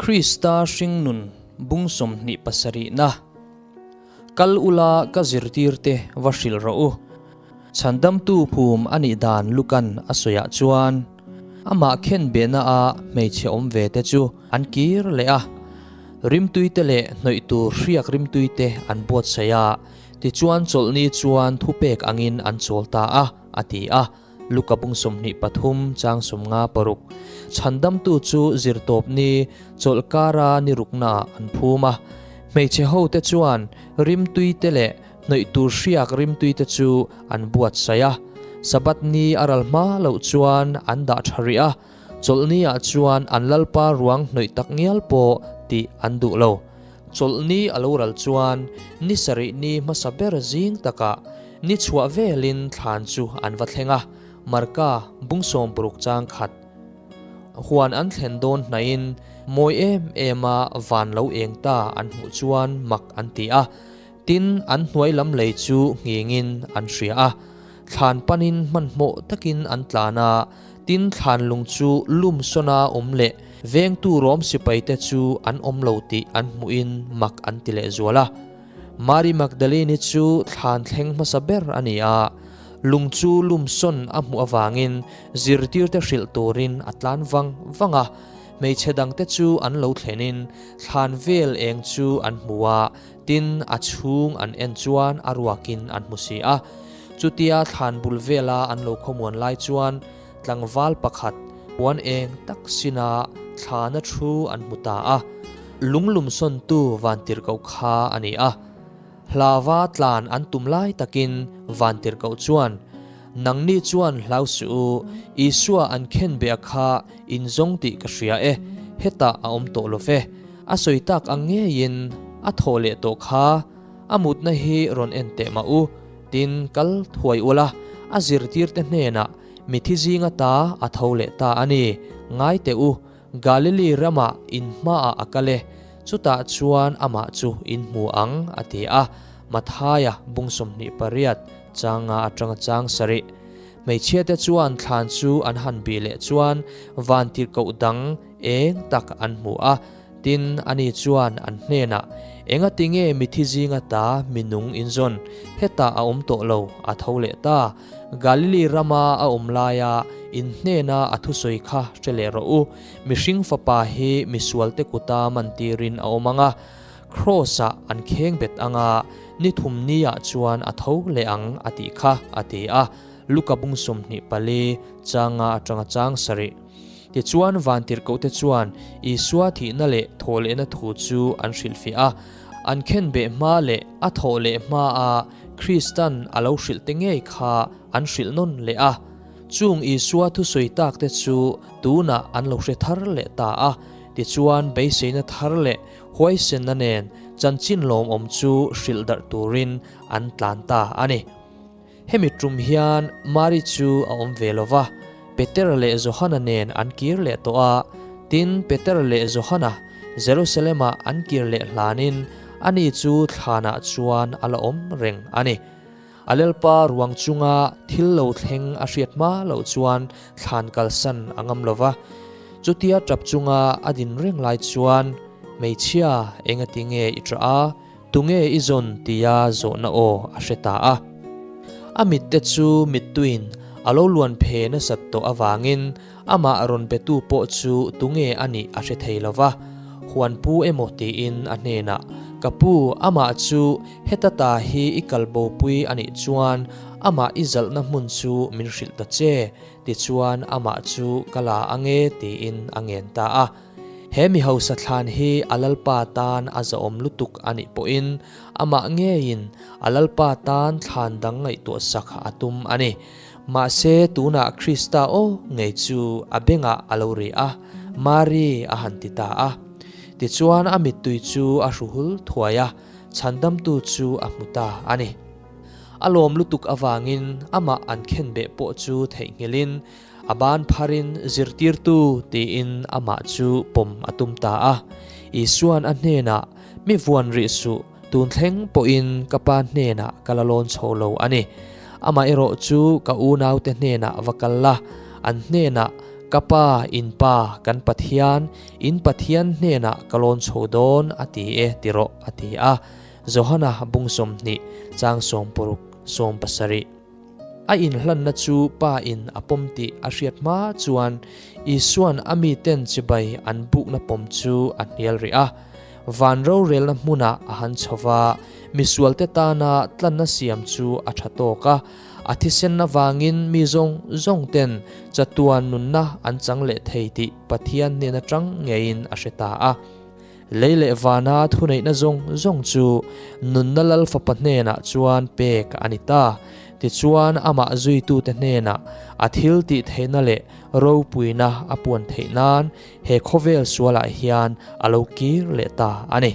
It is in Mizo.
Krista hringnun bung 27na Kal ula ka zirtirte va hrilh rawh u. Chhandamtu phum a nih dan Lukan a sawiah chuan amah khen behna a hmeichhe awm ve te chu an kir leh a, rimtuite leh hnawih tur hriak rimtuite an buatsaih a, tichuan chawlhni chuan thupek angin an chawl ta a, a ti a. Luka bung 23 chang 56. Chhandamtu chu zirtawpni chawlhkara ni ruknaah an phum a. Hmeichhe hote chuan rimtuite leh hnawih tur hriak rimtuite chu an buatsaih a. Sabbath ni a ral hma loh chuan an dah tha rih a, chawlhniah chuan an Lalpa ruang hnawih tak ngial pawh tih an duh lo. Chawlhni a lo ral chuan ni sarih ni hmasa ber zing takah ni chhuah velin thlan chu an va thleng a, Marka bung 60 chang khat huan an thlen dawn hnaihin mawi em em a van lo eng ta an hmuh chuan mak an ti a, tin an hnuai lam lei chu nghingin an hria a, thlan panin hmanhmawh takin an tlan a, tin thlan lung chu lum sawna awm leh Vengtu Rom sipaite chu an awm lo tih an hmuhin mak an ti lehzual a. Mary Magdalene-i chu thlan thleng hmasa ber a ni a, lung chu lum sawn a hmuh avangin zirtirte hrilh turin a tlan vang vang a. Hmeichhe dangte chu an lo thlenin thlan vel eng chu an hmu a, tin a chhung an en chuan a ruakin an hmu si a. Chutia thlan bul vela an lo khawmuan lai chuan Tlangval pakhat puan eng tak sina thlana thu an hmu ta a, lunglum sawntu Vantirhkoh kha a ni a. Hlava tlan an tum lai takin Vantirhkoh chuan, Nangni chuan hlau suh u, Isua an khen beh a kha in zawng tih ka hria e, hetah a awm tawh lo ve. A sawi tak ang ngeiin a thawh leh tawh kha, a mutna hi rawn en teh mah u, tin kal thuai ula, a zirtirte hnenah Mithi zinga ta a tho leh ta a ni. Ngai teh u, Galili ramah in hmaah a kal e, chutah chuan amah chu in hmu ang, a ti a. Mathaia bung 28, chang nga atanga chang sarih. Hmeichhiate chuan thlan chu an han bih leh chuan vantirhkoh dang eng tak an hmu a. Tin, ani chuan an hnenah, Engati nge mithi zinga ta mi nung in zawn? Hetah a awm tawh lo, a tho leh ta. Galili rama a awm laia in hnena a thusawi kha hre leh rawh u. Mihring fapa hi misualte kuta mantirin a awm ang a, Kraws-ah an kheng bet ang a, ni thum niah chuan a tho leh ang, a tih kha, a ti a. Luka bung 24, changa atanga chang sarih. Tichuan, vantirhkohte chuan Isua thihna leh thawhlehna thu chu an hrilhfiah a. An khenbeh hma leh a thawhleh hmaa Kristan a lo hrilhte ngei kha an hrilh nawn leh a. Chung Isua thusawi takte chu tunah an lo hre thar leh ta a. Tichuan, beiseina thar leh huaisenna nen chanchin lawmawm chu hrilh darh turin an tlan ta a ni. Hemi tum hian Mari chu a awm ve lo va, Petera leh Johana nen an kir leh tawh a. Tin, Petera leh Johana Jerusalem-ah an kir leh hlanin ani chu thlanah chuan a la awm reng a ni. A Lalpa ruang chunga thil lo thleng a hriat hma loh chuan thlan kalsan a ngam lo va. Chutia tap chunga a din reng lai chuan, Hmeichhia, engati nge i ṭah a? Tunge i zawn tia zawhna aw a hre ta a. A mitte chu mittuin a lo luan phe nasat tawh avangin amah rawn betu pawh chu tunge a nih a hre thei lo va. Huan pu emaw tiin a hnenah, Ka pu, amah chu heta ta hi i kal bopui a nih chuan amah i zalhna hmun chu min hrilh ta che, tichuan amah chu ka la ange tiin a ngen ta a. He mi hausa thlan hi a Lalpa tan a zahawm lutuk a nih pawhin amah ngeiin a Lalpa tan thlan dang ngaihtuah sak a tum a ni. Mahse tunah Krista aw ngei chu a bengah a lo ri a, Mari a han ti ta a. Tichuan a mittui chu a hruhul thuai a, chhandamtu chu a hmu ta a ni. A lawm lutuk avangin amah an khenbeh pawh chu theihnghilhin A ban pharin zirtirtu tiin amah chu pawm a tum ta a. Isua'n a hnenah, Mi vuan rih suh, tun thleng pawhin ka pa hnenah ka la lawn chho lo a ni. Amaherawh chu ka unaute hnenah va kal la, an hnenah. Ka Pa, in Pa, kan Pathian, in Pathian hnenah ka lawn chho dawn, a ti e, ti rawh, a ti a. Johana bung 20, chang 60, 70. A inhlanna chu Pa in a pawm tih a hriat hma chuan Isua'n a miten chibai an bukna pawm chu a hnial rih a. Van rorelna hmunah a han chho va, misualte tana tlanna siam chu a tha tawk a. A thisen avangin mi zawng zawng ten chatuan nunna an chang leh thei tih Pathian hnen atang ngeiin a hre ta a. Lei leh vana thuneihna zawng zawng chu nunna Lal Fapa hnenah chuan pek a ni ta. Tichuan amah zuitute hnenah a thil tih theihna leh ropuina a puan theih nan he khawvel sualah hian a lo kir leh ta a ni.